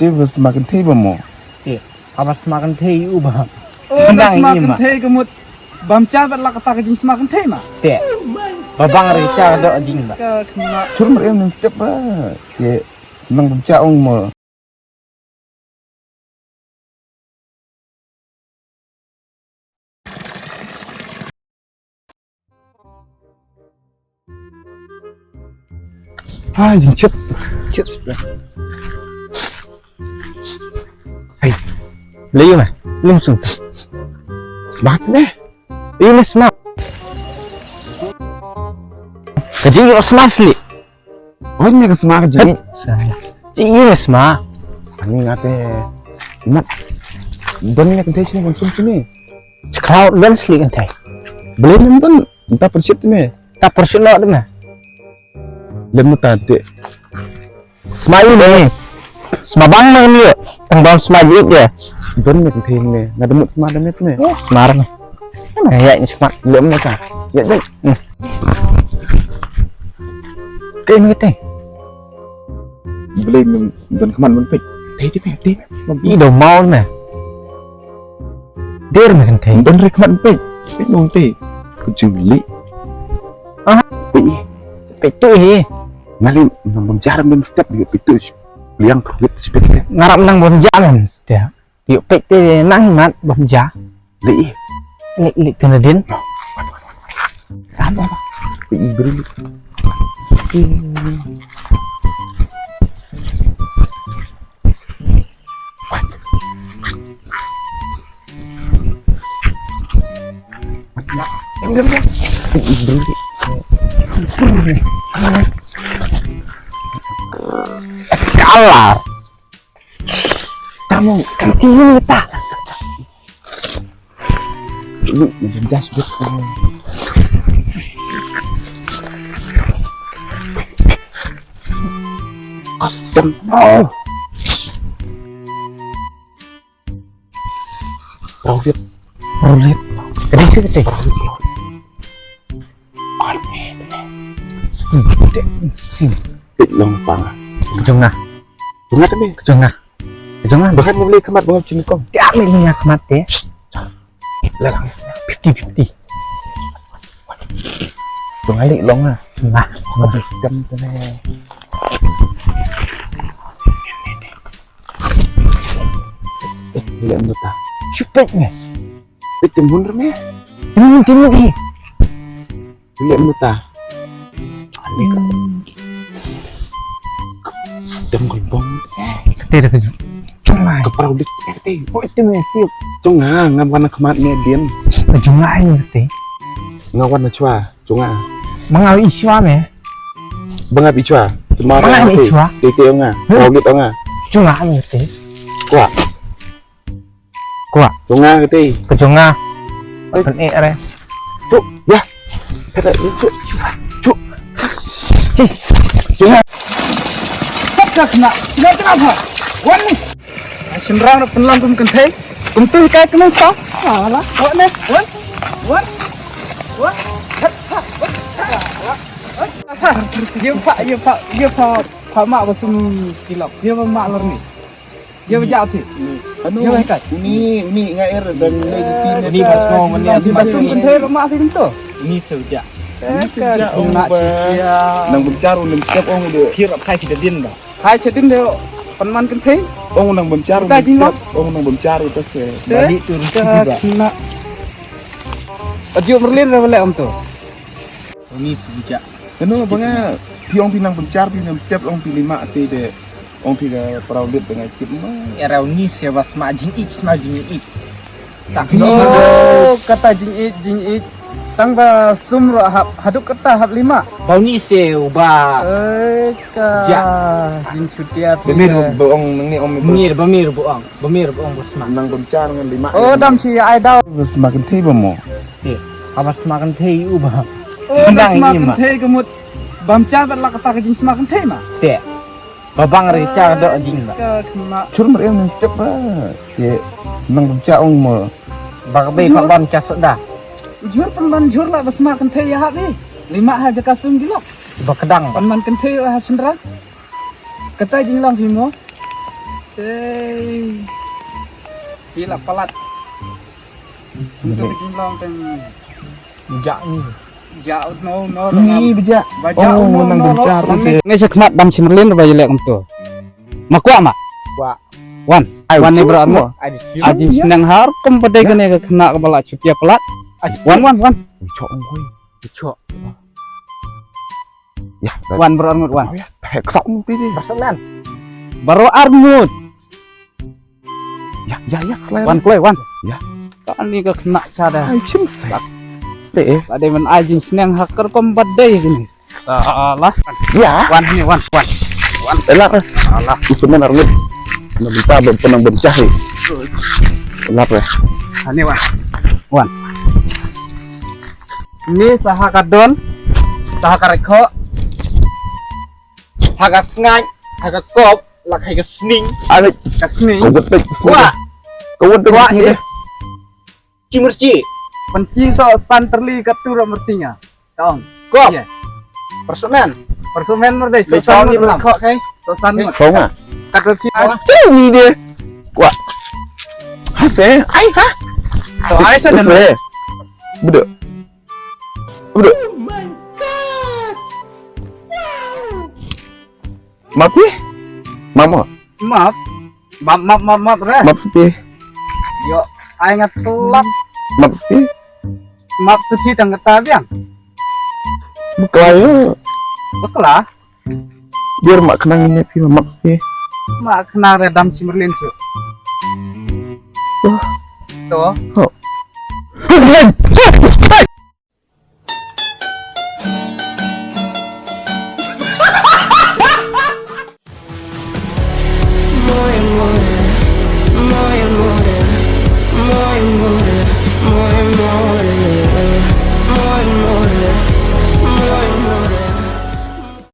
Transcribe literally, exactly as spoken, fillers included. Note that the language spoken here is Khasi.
Te ba sma kynthei ba mo. Te, haba sma kynthei u ba. Oh, da sma kynthei ka mut. Bam cha bat la kata ka jingsma kynthei ma. Te. Ba bang re cha da jing ba. Ka khma. Chur mar em ning step ba. Te. Nang bam cha ong mo. Ai, jing chip. Chip. Ai. Lei ma. Lum sung. Smart ne. Ini smart. Ka jing ïoh sma sli. Oi, ne ka sma ka jing. Jing ïoh sma. Ani ngate. Mat. Don ne kynthei sini konsum sini. Sekarang don sli kynthei. Beli nonton. Entah persit ne. Ta pyrshit noh dang na. Lem ta te. Sma ïa ne. Sma bang na ne. Tang bam sma jit ya. Don ne kynthei ne. Nga demut sma demut ne. Ya, sma ne. Ana ya ni sma. Lem ne ta. Ya dai. Kai ne te. Beli don khmat mun pek. Te te te. Sma. I do mau ne. Der me kynthei. Don re khmat pek. Pek nong te. Ku jing li. Ah. Pek. Pek tu hi. Ngali nong bam jar men step yu pek tu. Liang pek step. Ngarap nang bam jar men step. Yu pek te nang mat bam jar. Li. Li li kena din. Apa? Pek i beri. Kalah. Kamu kan kini tak. Ini jas bus. Custom. Oh. Raw lit. Raw lit. Ka dei shisha kata. Raw lit, raw lit. Kan eh. Skin kata sim. Peit long pang. Ka jong nga. Jong nga te me. Ka jong nga. Ka jong nga. Ba khat me leh khmat ba nga jingkong. Te ah me leh khmat te. Lah lang. Fifty fifty. Ba nga leh long ah. Nah. Ba nga sdang te ne. Eh, leh mynta. Shu peit ne. Peit te mun re me. Te mun te mun hi. Leh mynta. Ani ka. Dem kol bom. Te da ka ju. Chungai. Ka parau dik te. Oh, te me te. Chunga ngam wan khmat me dien. Ka chungai te. Nga wan chwa. Chunga. Manga i chwa me. Banga bi chwa. Manga i chwa. Te te nga. Parau dik nga. Chunga me te. Kwa. Kwah. Jong nga kata. Ka jong nga. Pyneh re. Cuk, ya. Kata cuk. Cuk. Cih. Jong nga. Ka kena, kena kenapa? Wan ni. Shynrang pynlong kum kynthei. Kum tu hikai kena pa. Alah, wan ni. Wan. Wan. Wan. Ye pa, ye pa, ye pa, pa mak ba sum tilok. Ye pa mak lor ni. Ïa ba jah phi. Anu, ïa ba kai. Uni, uni nga er dan lei di phi. Uni bas ngong, uni bas ngong. Uni bas ngong, uni bas ngong. Uni sejak. Uni sejak, ong ba. Nang bynchar uni step ong de. Kira kai kita din ba. Hai chedin de. Pynman kynthei. Ong nang bynchar uni step. Ong nang bynchar uta se. Balik tu uni ba. Ajuk Merlin ra balik om tu. Uni sejak. Kano ba nga phi ong phi nang bynchar phi nang step ong phi lima te de ong phi ka parau lit ba nga kit ma. Era uni se ba sma jingïeit sma jingïeit. Tak no kata jingïeit jingïeit. Tang ba sum ro hap haduk kata hap lima. Ba uni se uba. Eh ka. Ja. Jingchutia phi. Bemir ba ong nang ni ong. Bemir bemir ba ong. Bemir ba ong ba sma. Nang bynchar ngan lima. Oh dam chi ai dau. Ba sma kynthei ba mo. Te, haba sma kynthei u ba. Oh, da sma kynthei ka mut. Bam cha bat la kata ka jingsma kynthei ma. Te. Ba bang re cha da jing ba. Ka khma. Chur mer em step ba. Te. Nang bam cha ong mo. Ba ka bei ba bam cha soda. Jur pynban jur la ba sma kynthei ïa ha bi. Lima ha jaka sum bilok. Ba kdang ba. Pynban kynthei ha chynra. Kata jinglang phi mo. Ei. Ki la palat. Untuk jinglong teng. Ja ni. Ja no no. Ni beja. Baja. Oh, no, nang no, no, bentar no. Ni sa khmat dam chimrlin ba yelek kumto. Ma kwah ma. Kwah. Wan. Ai, wan ni bro mo. Ai, ai jingsneng har kum ba dei kane ka khynnah kaba la shu pia palat. Wan wan wan. Chok ngoi. Chok. Ya. Wan bro arngut wan. Oh ya. Hek sok mpi di. Bro arngut wan. Bro arngut. Ya ya ya, selai. Wan kloi wan. Ya. Kane ka khynnah cha da. Ai chim se. Te. Ba dei men ai jingsneng ha ka rukom ba dei kane. Alah. Ya. Wan ni wan wan. Wan. Elak eh. Alah. Usunan arngut. Na benta ben penang bencah ni. Elak eh. Ani wan. Wan. Ni sa ha ka don, sa ha ka rekho, ha ka sngaid, ha ka kop, la ka ha ka sning. Ani. Ka sning. Ka wet pek sning. Wah. Ka wet pek sning. Chi murchi. Panchi so san terli ka tu ro murtinya. Tong. Kop. Iya. Persumen. Persumen merdei. So san ni berkok kai. So san merdei. Kau nga. Kata ki. Aduh ni dia. Wah. Hase. Ai ha. So ai sa dan. Bedo. Bedo. Map ïa? Map mo? Map. Map map map map re. Map siti. Yo, ai nga tlap. Map siti. Map siti tang kata biang. Bakla yo. Bakla. Biar mak kenang ini pi map siti. Mak kenang re dam chimrlin su. Tuh. Tuh. Tuh. Oh.